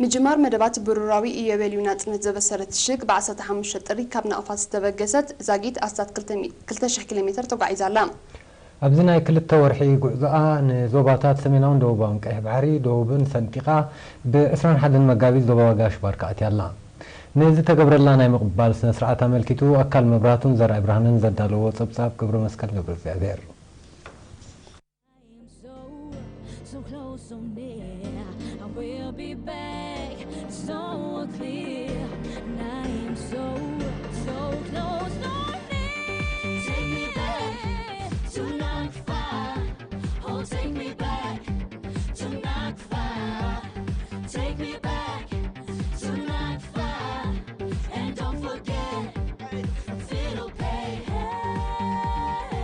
ምጅማር መደባት ብሩራዊ ኢዮቤልዩ ናጽነት ዘበሰረት ሽግ ብ ዓሰርተ ሓሙሽተ ጥሪ ካብ ናቕፋ ዝተበገሰት ዛጊት ኣስታት ክልተ ሚ-፣ ክልተ ሽሕ ኪሎ ሜትር ተጓዒዛ ኣላ። ኣብዚ ናይ ክልተ ወርሒ ጉዕዞኣ ንዞባታት ሰሜናውን ደቡባውን ቀይሕ ባሕሪ ደቡብን ሰንጢቓ ብ ዕስራን ሓደን መጋቢት ዞባ ጋሽ ባርካ ኣትያ ኣላ። ንዝተገብረላ ናይ ምቕባል ስነ ስርዓት ኣመልኪቱ ኣካል መብራህቱን ዘርኣይ ብርሃንን ዘዳለዎ ጸብጻብ ገብረ መስቀል ገብረ እግዚኣብሔር። I'm so, so close, so near. I will be back, so clear. And I am so, so close, so near. Take me back to Nakfa. Oh, take me back to Nakfa. Take me back to Nakfa. And don't forget, it'll pay.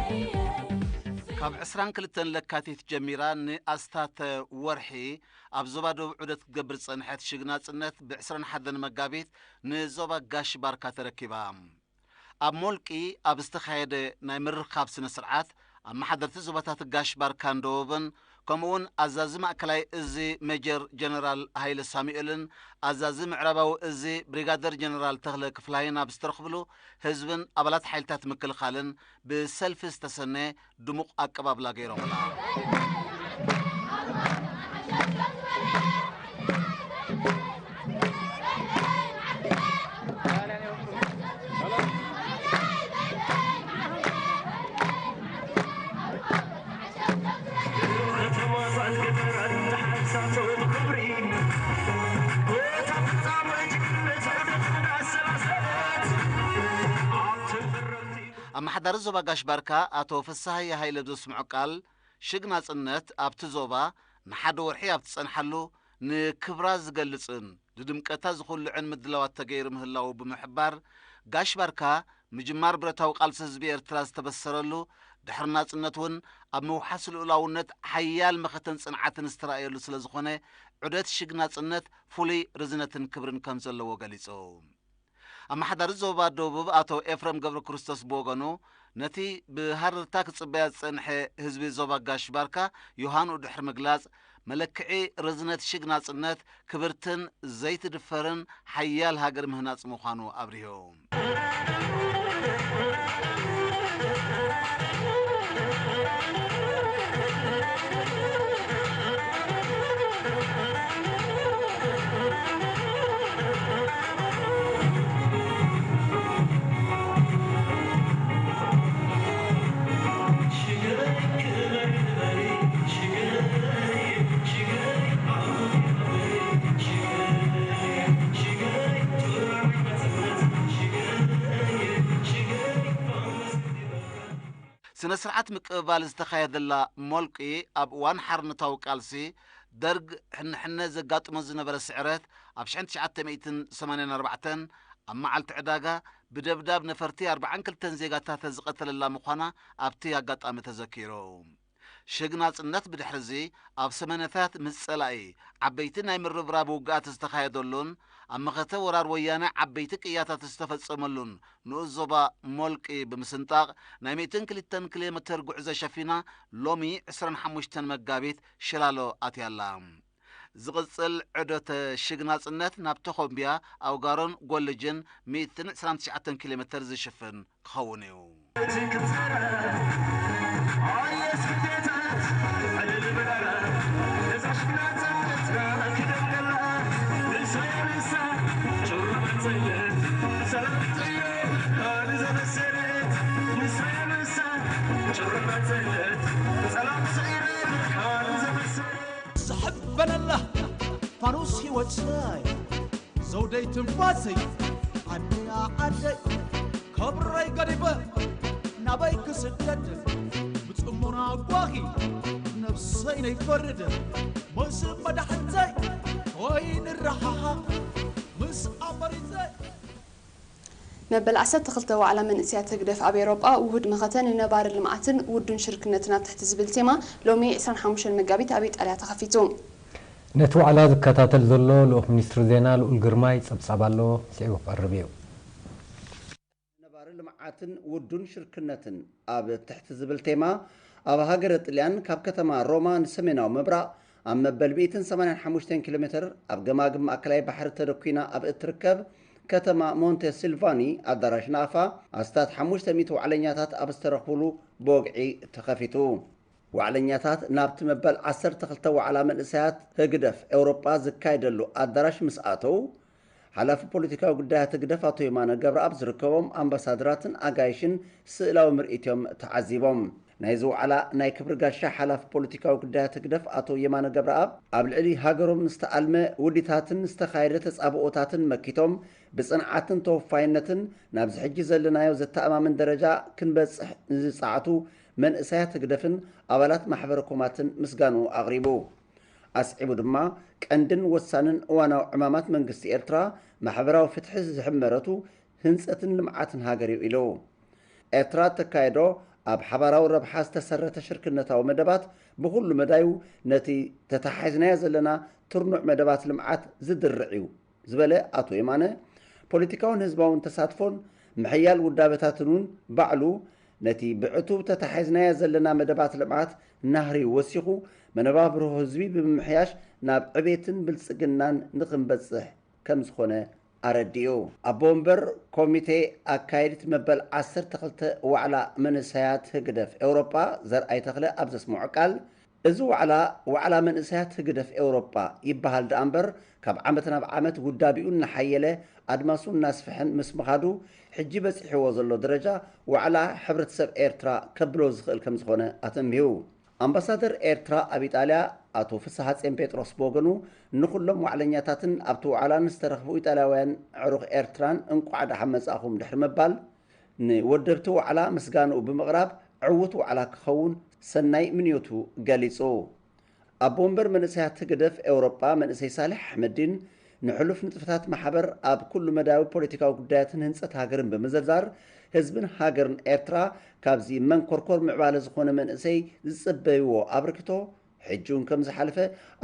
Hey, hey. ካብ ዕስራን ክልተን ለካቲት ጀሚራ ንኣስታት ወርሒ ኣብ ዞባ ደቡብ ዑደት ክትገብር ዝጸንሐት ሽግ ናጽነት ብ ዕስራን ሓደን መጋቢት ንዞባ ጋሽ ባርካ ተረኪባ። ኣብ ሞልቂ ኣብ ዝተኻየደ ናይ ምርኻብ ስነ ስርዓት ኣመሓደርቲ ዞባታት ጋሽ ባርካን ደቡብን ከምኡውን ኣዛዚ ማእከላይ እዚ ሜጀር ጀነራል ሃይለ ሳሙኤልን ኣዛዚ ምዕራባዊ እዚ ብሪጋደር ጀነራል ተኽለ ክፍላይን ኣብ ዝተረኽብሉ ህዝብን ኣባላት ሓይልታት ምክልኻልን ብሰልፊ ዝተሰነየ ድሙቕ ኣቀባብላ ገይሮምላ። ኣመሓዳሪ ዞባ ጋሽ ባርካ ኣቶ ፍስሃየ ሃይለ ብዘስምዖ ቃል፣ ሽግ ናጽነት ኣብቲ ዞባ ንሓደ ወርሒ ኣብ ትጸንሓሉ ንክብራ ዝገልጽን ንድምቀታ ዝኹልዕን ምድላዋት ተገይሩ ምህላዉ ብምሕባር፣ ጋሽ ባርካ ምጅማር ብረታዊ ቃልሲ ህዝቢ ኤርትራ ዝተበሰረሉ፣ ድሕሪ ናጽነት እውን ኣብ ምውሓስ ልኡላውነት ሓያል መኸተን ጽንዓትን ዝተራእየሉ ስለ ዝኾነ፣ ዑደት ሽግ ናጽነት ፍሉይ ርዝነትን ክብርን ከም ዘለዎ ገሊጹ። ኣመሓዳሪ ዞባ ደቡብ ኣቶ ኤፍረም ገብረ ክርስቶስ ብወገኑ፣ ነቲ ብሃረርታ ክጽበያ ዝጸንሐ ህዝቢ ዞባ ጋሽ ባርካ ዮሃንኡ ድሕሪ ምግላጽ፣ መለክዒ ርዝነት ሽግ ናጽነት ክብርትን ዘይትድፈርን ሓያል ሃገር ምህናጽ ምዃኑ ኣብሪሁ። ስነ ስርዓት ምቅብባል ዝተኻየደላ ሞልቂ፣ ኣብ እዋን ሓርነታዊ ቃልሲ ደርግ ሕንሕነ ዘጋጥሞ ዝነበረ ስዕረት፣ ኣብ ሽሕን ትሽዓተ ሚእትን ሰማንያን ኣርባዕተን ኣብ መዓልቲ ዕዳጋ ብደብዳብ ነፈርቲ ኣርባዓን ክልተን ዜጋታት ዝቐተለላ ምዃና ኣብቲ ኣጋጣሚ ተዘኪሩ። ሽግ ናጽነት ብድሕርዚ ኣብ ሰመነታት ምስ ጸላኢ ዓበይቲ ናይ ምርብራብ ውግኣት ዝተኻየደሉን ኣብ መኸተ ወራር ወያነ ዓበይቲ ቅያታት ዝተፈጸመሉን ንኡስ ዞባ ሞልቂ ብምስንጣቕ ናይ ሚእትን ክልተን ኪሎ ሜተር ጉዕዞ ሸፊና ሎሚ ዕስራን ሓሙሽተን መጋቢት ሽላሎ ኣትያ ኣላ። ዝቕጽል ዑደት ሽግ ናጽነት ናብ ተኾምቢያ፣ ኣውጋሮን ጎልጅን ሚእትን ዕስራን ትሽዓተን ኪሎ ሜተር ዝሽፍን ክኸውን እዩ። ዝሕበነላ ፋኑስ ህይወተይ፣ ዘውደይ ትንፋሰይ፣ ዓደያ ዓደይ፣ ከብረይ ገዲፈ ናበይ ክስደድ፣ ብጽሞና ጓሂ ነብሰይ ነይፈርድ፣ ምስ መዳሕንተይ ኮይንረሓሓቕ ምስ ኣመሪተይ። መበል ዓሰርተ ክልተ ዋዕላ መንእሰያት ህግደፍ ኣብ ኤውሮጳ፣ ውሁድ መኸተ ንነባሪ ልምዓትን ውዱን ሽርክነትን ኣብ ትሕቲ ዝብል ቴማ፣ ሎሚ ዕስራን ሓሙሽተን መጋቢት ኣብ ኢጣልያ ተኸፊቱ። ነቲ ዋዕላ ዝከታተል ዘሎ ልኡኽ ሚኒስትሪ ዜና ልኡል ግርማይ ጸብጻብ ኣለዎ፣ ስዒቡ ክቐርብ እዩ። ነባሪ ልምዓትን ውዱን ሽርክነትን ኣብ ትሕቲ ዝብል ቴማ፣ ኣብ ሃገረ ጥልያን ካብ ከተማ ሮማ ንሰሜናዊ ምብራቕ ኣብ መበል ሚእትን ሰማንያን ሓሙሽተን ኪሎ ሜትር ኣብ ገማግም ማእከላይ ባሕሪ ተደኲና ኣብ እትርከብ ከተማ ሞንቴ ሲልቫኒ፣ ኣዳራሽ ናፋ ኣስታት ሓሙሽተ ሚእቲ ዋዕለኛታት ኣብ ዝተረኽብሉ ብወግዒ ተኸፊቱ። ዋዕለኛታት ናብቲ መበል ዓሰርተ ክልተ ዋዕላ መንእሰያት ህግደፍ ኤውሮጳ ዝካየደሉ ኣዳራሽ ምስ ኣተዉ፣ ሓላፊ ፖለቲካዊ ጉዳያት ህግደፍ ኣቶ የማነ ገብረኣብ ዝርከቦም ኣምባሳደራትን ኣጋይሽን ስእላዊ ምርኢት እዮም ተዓዚቦም። ናይዚ ዋዕላ ናይ ክብሪ ጋሻ ሓላፊ ፖለቲካዊ ጉዳያት ህግደፍ ኣቶ የማነ ገብረኣብ፣ ኣብ ልዕሊ ሃገሮም ዝተኣልመ ውዲታትን ዝተኻየደ ተጻብኦታትን መኪቶም፣ ብጽንዓትን ተወፋይነትን ናብዚ ሕጂ ዘለናዮ ዘተኣማምን ደረጃ ክንበጽሕ ንዝጸዓቱ መንእሰያት ህግደፍን ኣባላት ማሕበረ ኮማትን ምስጋንኡ ኣቕሪቡ። ኣስዒቡ ድማ፣ ቀንድን ወሳንን እዋናዊ ዕማማት መንግስቲ ኤርትራ ማሕበራዊ ፍትሒ ዝሕመረቱ ህንጸትን ልምዓትን ሃገር እዩ ኢሉ። ኤርትራ እተካየዶ ኣብ ሓባራዊ ረብሓ ዝተሰረተ ሽርክነታዊ መደባት ብኹሉ መዳዩ ነቲ ተተሓሒዝናዮ ዘለና ትርኑዕ መደባት ልምዓት ዝድርዕ እዩ ዝበለ ኣቶ የማነ፣ ፖለቲካውን ህዝባውን ተሳትፎን ምሕያል ውዳበታትን እውን ባዕሉ ነቲ ብዕቱብ ተተሓሒዝናዮ ዘለና መደባት ልምዓት ናህሪ ወሲኹ መነባብሮ ህዝቢ ብምምሕያሽ ናብ ዕቤትን ብልጽግናን ንኽንበጽሕ ከም ዝኾነ ኣረዲኡ። ኣቦ ወንበር ኮሚቴ ኣካየዲት መበል ዓሰርተ ክልተ ዋዕላ መንእሰያት ህግደፍ ኤውሮጳ ዘርኣይ ተኽለ ኣብ ዘስምዖ ቃል፣ እዚ ዋዕላ፣ ዋዕላ መንእሰያት ህግደፍ ኤውሮጳ ይበሃል ደኣ እምበር፣ ካብ ዓመት ናብ ዓመት ውዳቢኡ እናሓየለ ኣድማሱ እናስፍሐን ምስ ምኻዱ፣ ሕጂ በጺሕዎ ዘሎ ደረጃ ዋዕላ ሕብረተሰብ ኤርትራ ከብሎ ዝኽእል ከም ዝኾነ ኣተንቢሁ። ኣምባሳደር ኤርትራ ኣብ ኢጣልያ ኣቶ ፍስሃጼን ጴጥሮስ ብወገኑ፣ ንኹሎም ዋዕለኛታትን ኣብቲ ዋዕላ ንዝተረኽቡ ኢጣልያውያን ኣዕሩኽ ኤርትራን እንቋዕ ደሓን መጻእኹም ድሕሪ ምባል፣ ንወደብቲ ዋዕላ ምስጋንኡ ብምቕራብ፣ ዕዉት ዋዕላ ክኸውን ሰናይ ምንዮቱ ገሊጹ። ኣቦ ወንበር መንእሰያት ህግደፍ ኤውሮጳ መንእሰይ ሳልሕ ኣሕመዲን፣ ንሕሉፍ ንጥፈታት ማሕበር ኣብ ኩሉ መዳያዊ ፖለቲካዊ ጉዳያትን ህንጸት ሃገርን ብምዝርዛር፣ ህዝብን ሃገርን ኤርትራ ካብዚ መንኮርኮር ምዕባለ ዝኾነ መንእሰይ ዝጽበይዎ ኣበርክቶ፣ ሕጂ እውን ከም ዝሓለፈ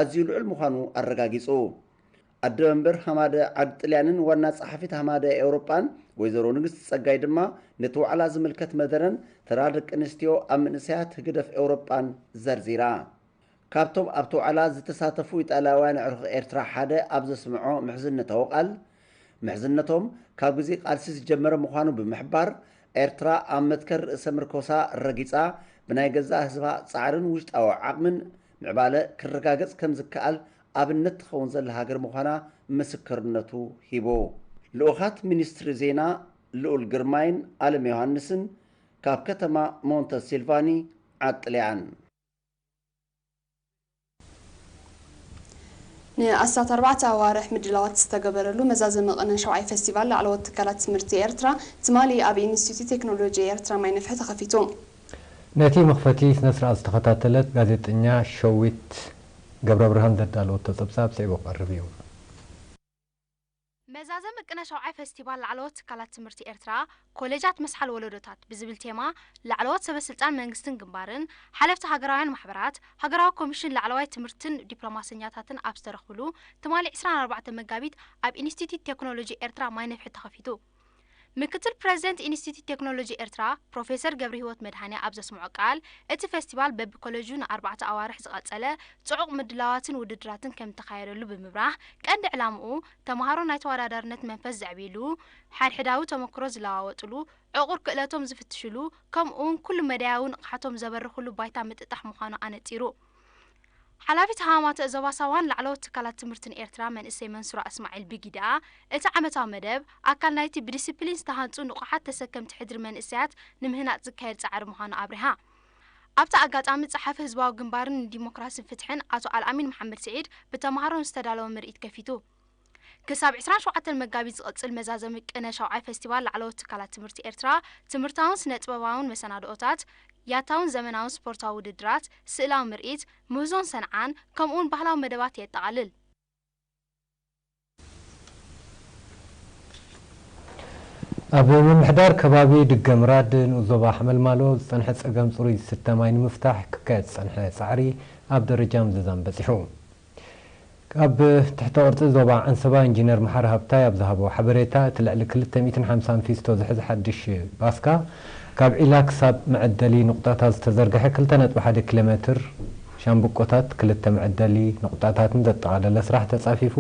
ኣዝዩ ልዑል ምዃኑ ኣረጋጊጹ። ኣደ መንበር ሃማደ ዓዲ ጥልያንን ዋና ጸሓፊት ሃማደ ኤውሮጳን ወይዘሮ ንግስቲ ጸጋይ ድማ ነቲ ዋዕላ ዝምልከት መደረን ተራ ደቂ ኣንስትዮ ኣብ መንእሰያት ህግደፍ ኤውሮጳን ዘርዚራ። ካብቶም ኣብቲ ዋዕላ ዝተሳተፉ ኢጣልያውያን ኣዕሩኽ ኤርትራ ሓደ ኣብ ዘስምዖ ምሕዝነታዊ ቃል፣ ምሕዝነቶም ካብ ግዜ ቃልሲ ዝጀመረ ምዃኑ ብምሕባር፣ ኤርትራ ኣብ መትከል ርእሰ ምርኮሳ ረጊጻ፣ ብናይ ገዛእ ህዝባ ጻዕርን ውሽጣዊ ዓቕምን ምዕባለ ክረጋገጽ ከም ዝከኣል ኣብነት ትኸውን ዘላ ሃገር ምዃና ምስክርነቱ ሂቡ። ልኡኻት ሚኒስትሪ ዜና ልኡል ግርማይን ኣለም ዮሃንስን ካብ ከተማ ሞንተ ሲልቫኒ ዓጥልያን። ንኣስታት ኣርባዕተ ኣዋርሕ ምድላዋት ዝተገበረሉ መዛዘሚ ቅነ ሸውዓይ ፈስቲቫል ላዕለዎት ትካላት ትምህርቲ ኤርትራ ትማሊ ኣብ ኢንስቲትዩት ቴክኖሎጂ ኤርትራ ማይ ነፍሒ ተኸፊቱ። ነቲ መኽፈቲ ስነ-ስርዓት ዝተኸታተለት ጋዜጠኛ ሸዊት ገብረብርሃን ዘዳለወቶ ጸብጻብ ስዒቡ ክቐርብ እዩ። መዛዘሚ ቅነ ሸውዓይ ፈስቲቫል ላዕለዎት ትካላት ትምህርቲ ኤርትራ፣ ኮሌጃት መስሓል ወለዶታት ብዝብል ቴማ፣ ላዕለዎት ሰበ ስልጣን መንግስትን ግንባርን፣ ሓለፍቲ ሃገራውያን ማሕበራት፣ ሃገራዊ ኮሚሽን ላዕለዋይ ትምህርትን ዲፕሎማሰኛታትን ኣብ ዝተረኽብሉ፣ ትማሊ ዕስራን ኣርባዕተን መጋቢት ኣብ ኢንስቲትዩት ቴክኖሎጂ ኤርትራ ማይ ነፍሒ ተኸፊቱ። ምክትል ፕረዚደንት ኢንስቲትዩት ቴክኖሎጂ ኤርትራ ፕሮፌሰር ገብረሂወት መድሃኔ ኣብ ዘስምዖ ቃል፣ እቲ ፈስቲቫል በብኮሌጁ ንኣርባዕተ ኣዋርሕ ዝቐጸለ ጽዑቕ ምድላዋትን ውድድራትን ከም እተኻየደሉ ብምብራህ፣ ቀንዲ ዕላምኡ ተምሃሮ ናይ ተወዳዳርነት መንፈስ ዘዕብይሉ፣ ሓድሕዳዊ ተመክሮ ዝለዋወጥሉ፣ ዕቑር ክእለቶም ዝፍትሽሉ፣ ከምኡ'ውን ኩሉ መዳያዊ ንቕሓቶም ዘበርኽሉ ባይታ ምጥጣሕ ምዃኑ ኣነጺሩ። ሓላፊት ሃማማተ ዞባ ሳዋን ላዕለዎት ትካላት ትምህርትን ኤርትራ መንእሰይ መንሱራ እስማዒል ብጊደኣ፣ እቲ ዓመታዊ መደብ ኣካል ናይቲ ብዲሲፕሊን ዝተሃንጹ ንቑሓት ተሰከምቲ ሕድሪ መንእሰያት ንምህናጽ ዝካየድ ጻዕሪ ምዃኑ ኣብሪሃ። ኣብቲ ኣጋጣሚ ጸሓፊ ህዝባዊ ግንባርን ንዲሞክራስን ፍትሕን ኣቶ ኣልኣሚን መሓመድ ስዒድ ብተምሃሮ ንዝተዳለወ ምርኢት ከፊቱ። ክሳብ ዕስራን ሸውዓተን መጋቢት ዝቕጽል መዛዘሚ ቅነ ሻውዓይ ፈስቲቫል ላዕለዎት ትካላት ትምህርቲ ኤርትራ፣ ትምህርታውን ስነ-ጥበባውን መሰናድኦታት፣ ያታውን ዘመናውን ስፖርታዊ ውድድራት፣ ስእላዊ ምርኢት፣ ምህዞን ሰንዓን፣ ከምኡ'ውን ባህላዊ መደባት የጠቓልል። ኣብ ምምሕዳር ከባቢ ድገምራድ ንኡስ ዞባ ሓመልማሎ ዝጸንሐ ጸገም ጽሩይ ዝስተ ማይ ንምፍታሕ ክካየድ ዝጸንሐ ጻዕሪ ኣብ ደረጃ ምዝዛም በጺሑ። ኣብ ትሕተ ቅርጺ ዞባ ዓንሰባ ኢንጂነር መሓሪ ሃብታይ ኣብ ዝሃቦ ሓበሬታ፣ እቲ ልዕሊ ክልተ ሚእትን ሓምሳን ፊስቶ ዝሕዝ ሓድሽ ባስካ፣ ካብ ዒላ ክሳብ መዐደሊ ንቑጣታት ዝተዘርግሐ ክልተ ነጥቢ ሓደ ኪሎ ሜትር ሻምብቆታት፣ ክልተ መዐደሊ ነቑጣታትን ዘጠቓለለ ስራሕ ተጻፊፉ፣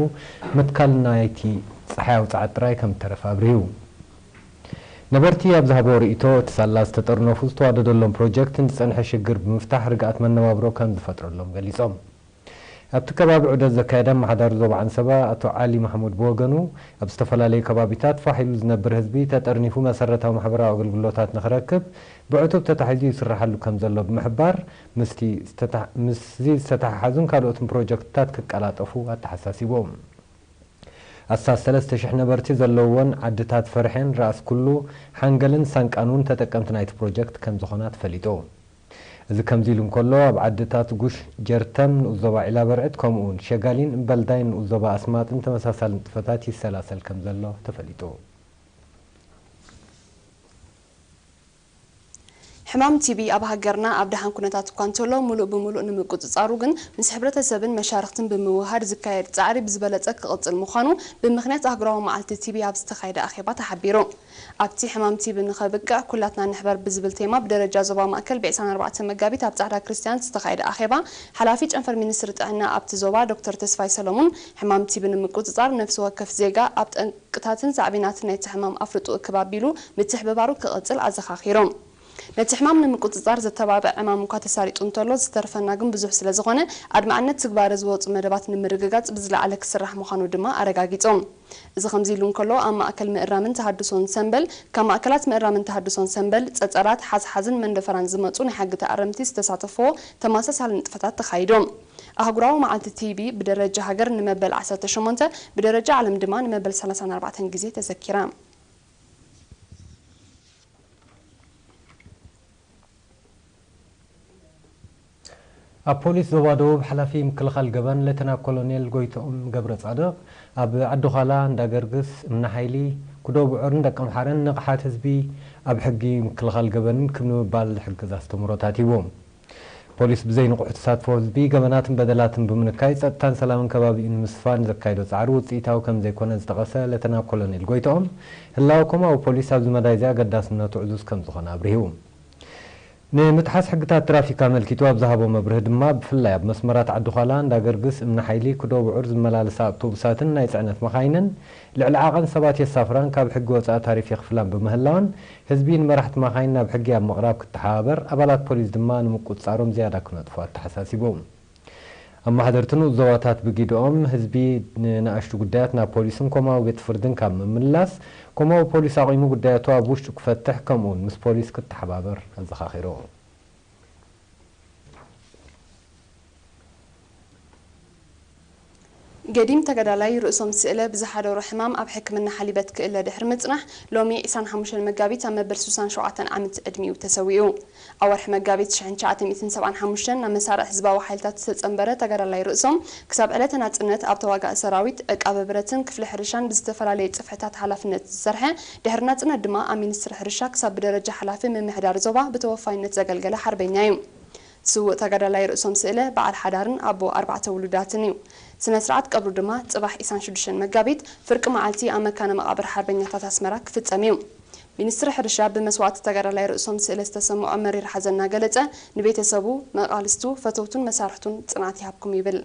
ምትካል ናይቲ ጸሓያዊ ጸዓት ጥራይ ከም እተረፈ ኣብሪሁ። ነበርቲ ኣብ ዝሃብዎ ርእይቶ፣ እቲ ሳላ ዝተጠርነፉ ዝተዋደደሎም ፕሮጀክት ንዝጸንሐ ሽግር ብምፍታሕ ርግኣት መነባብሮ ከም ዝፈጥረሎም ገሊጾም። ኣብቲ ከባቢ ዑደት ዘካየደ ኣመሓዳሪ ዞባ ዓንሰባ ኣቶ ዓሊ ማሕሙድ ብወገኑ፣ ኣብ ዝተፈላለዩ ከባቢታት ፋሕ ኢሉ ዝነብር ህዝቢ ተጠርኒፉ መሰረታዊ ማሕበራዊ ኣገልግሎታት ንኽረክብ ብዕቱብ ተታሒዙ ይስራሓሉ ከም ዘሎ ብምሕባር፣ ምስቲ ዝተታ-፣ ምስዚ ዝተተሓሓዙን ካልኦትን ፕሮጀክትታት ክቀላጠፉ ኣተሓሳሲቦም። ኣስታት ሰለስተ ሽሕ ነበርቲ ዘለውወን ዓድታት ፈርሐን፣ ራእሲ ኩሉ፣ ሓንገልን ሳንቃን እውን ተጠቀምቲ ናይቲ ፕሮጀክት ከም ዝኾና ተፈሊጡ። እዚ ከምዚ ኢሉ እንከሎ፣ ኣብ ዓድታት ጉሽ ጀርተም ንኡስ ዞባ ዒላበርዕድ፣ ከምኡውን ሸጋሊን እምበልዳይን ንኡስ ዞባ ኣስማጥን ተመሳሳሊ ንጥፈታት ይሰላሰል ከም ዘሎ ተፈሊጡ። ሕማም ቲቢ ኣብ ሃገርና ኣብ ደሓን ኩነታት እኳ እንተሎ፣ ሙሉእ ብምሉእ ንምቁጽጻሩ ግን ምስ ሕብረተሰብን መሻርኽትን ብምውሃድ ዝካየድ ጻዕሪ ብዝበለጸ ክቕጽል ምዃኑ ብምኽንያት ኣህጉራዊ መዓልቲ ቲቢ ኣብ ዝተኻየደ ኣኼባ ተሓቢሩ። ኣብቲ ሕማም ቲቢ ንኸብቅዕ ኩላትና ንሕበር ብዝብል ቴማ ብደረጃ ዞባ ማእከል ብ ዕስራን ኣርባዕተን መጋቢት ኣብ ጻዕዳ ክርስትያን ዝተኻየደ ኣኼባ፣ ሓላፊ ጨንፈር ሚኒስትሪ ጥዕና ኣብቲ ዞባ ዶክተር ተስፋይ ሰለሙን፣ ሕማም ቲቢ ንምቁጽጻር ነፍሲ ወከፍ ዜጋ ኣብ ጠንቅታትን ሳዕቤናትን ናይቲ ሕማም ኣፍልጦ እክብ ኣቢሉ ምትሕብባሩ ክቕጽል ኣዘኻኺሮም። ነቲ ሕማም ንምቁጽጻር ዘተባብዕ ዕማም እኳ ተሳሊጡ እንተሎ፣ ዝተርፈና ግን ብዙሕ ስለ ዝኾነ፣ ኣድማዕነት ትግባረ ዝወጹ መደባት ንምርግጋጽ ብዝለዓለ ክስራሕ ምዃኑ ድማ ኣረጋጊጾም። እዚ ከምዚ ኢሉ እንከሎ፣ ኣብ ማእከል ምእራምን ተሃድሶን ሰምበል፣ ካብ ማእከላት ምእራምን ተሃድሶን ሰምበል፣ ጸጸራት፣ ሓዝሓዝን መንደፈራን ዝመጹ ናይ ሕጊ ተኣረምቲ ዝተሳተፍዎ ተመሳሳሊ ንጥፈታት ተኻይዶም። ኣህጉራዊ መዓልቲ ቲቢ ብደረጃ ሃገር ንመበል ዓሰርተ ሸሞንተ፣ ብደረጃ ዓለም ድማ ንመበል ሰላሳን ኣርባዕተን ግዜ ተዘኪራ። ኣብ ፖሊስ ዞባ ደቡብ ሓላፊ ምክልኻል ገበን ሌተና ኮሎኔል ጎይትኦም ገብረጻድቕ፣ ኣብ ዓዲ ዃላ፣ እንዳገርግስ፣ እምኒ ሓይሊ፣ ኩዶ ብዑርን ደቀምሓረን ንቕሓት ህዝቢ ኣብ ሕጊ ምክልኻል ገበንን ክብ ንምባል ዝሕግዝ ኣስተምህሮታት ሂቦም። ፖሊስ ብዘይ ንቑሕ ተሳትፎ ህዝቢ ገበናትን በደላትን ብምንካይ ጸጥታን ሰላምን ከባቢኡ ንምስፋን ዘካየዶ ጻዕሪ ውጽኢታዊ ከም ዘይኮነ ዝጠቐሰ ሌተና ኮሎኔል ጎይትኦም፣ ህላወ ኮማዊ ፖሊስ ኣብዚ መዳይ እዚ ኣገዳስነቱ ዕዙዝ ከም ዝኾነ ኣብሪሁ። ንምጥሓስ ሕግታት ትራፊክ ኣመልኪቱ ኣብ ዝሃቦ መብርሂ ድማ፣ ብፍላይ ኣብ መስመራት ዓዲ ዃላ፣ እንዳገርግስ፣ እምኒ ሓይሊ፣ ኩዶ ብዑር ዝመላለሳ ኣውቶቡሳትን ናይ ጽዕነት መኻይንን ልዕሊ ዓቐን ሰባት የሳፍራን ካብ ሕጊ ወጻኢ ታሪፍ የኽፍላን ብምህላወን፣ ህዝቢ ንመራሕቲ መኻይን ናብ ሕጊ ኣብ ምቕራብ ክተሓባበር፣ ኣባላት ፖሊስ ድማ ንምቁጽጻሮም ዝያዳ ክነጥፉ ኣተሓሳሲቦም። ኣመሓደርቲ ንኡስ ዞባታት ብጊደኦም፣ ህዝቢ ንንኣሽቱ ጉዳያት ናብ ፖሊስን ኮማዊ ቤት ፍርድን ካብ ምምላስ፣ ኮማዊ ፖሊስ ኣቒሙ ጉዳያቱ ኣብ ውሽጡ ክፈትሕ፣ ከምኡውን ምስ ፖሊስ ክተሓባበር ኣዘኻኺሩ። ገዲም ተጋዳላይ ርእሶም ስእለ ብዝሓደሮ ሕማም ኣብ ሕክምና ሓሊበት ክእለ ድሕሪ ምጽናሕ፣ ሎሚ ዕስራን ሓሙሽተን መጋቢት ኣብ መበል ስሳን ሸውዓተን ዓመት ዕድሚኡ ተሰዊኡ። ኣብ ወርሒ መጋቢት ሽሕን ትሽዓተ ሚእትን ሰብዓን ሓሙሽተን ናብ መሳርዕ ህዝባዊ ሓይልታት ዝተጸንበረ ተጋዳላይ ርእሶም፣ ክሳብ ዕለተ ናጽነት ኣብ ተዋጋኢ ሰራዊት፣ ዕቃበ ብረትን ክፍሊ ሕርሻን ብዝተፈላለየ ጽፍሕታት ሓላፍነት ዝሰርሐ፣ ድሕሪ ናጽነት ድማ ኣብ ሚኒስትሪ ሕርሻ ክሳብ ብደረጃ ሓላፊ ምምሕዳር ዞባ ብተወፋይነት ዘገልገለ ሓርበኛ እዩ። ስዉእ ተጋዳላይ ርእሶም ስእለ በዓል ሓዳርን ኣቦ ኣርባዕተ ውሉዳትን እዩ። ስነ ስርዓት ቀብሩ ድማ ጽባሕ ዕስራን ሽዱሽተን መጋቢት ፍርቂ መዓልቲ ኣብ መካነ መቓብር ሓርበኛታት ኣስመራ ክፍጸም እዩ። ሚኒስትሪ ሕርሻ ብመስዋእቲ ተጋዳላይ ርእሶም ስእለ ዝተሰምዖ መሪር ሓዘን እናገለጸ፣ ንቤተሰቡ፣ መቓልስቱ፣ ፈተውቱን መሳርሕቱን ጽንዓት ይሃብኩም ይብል።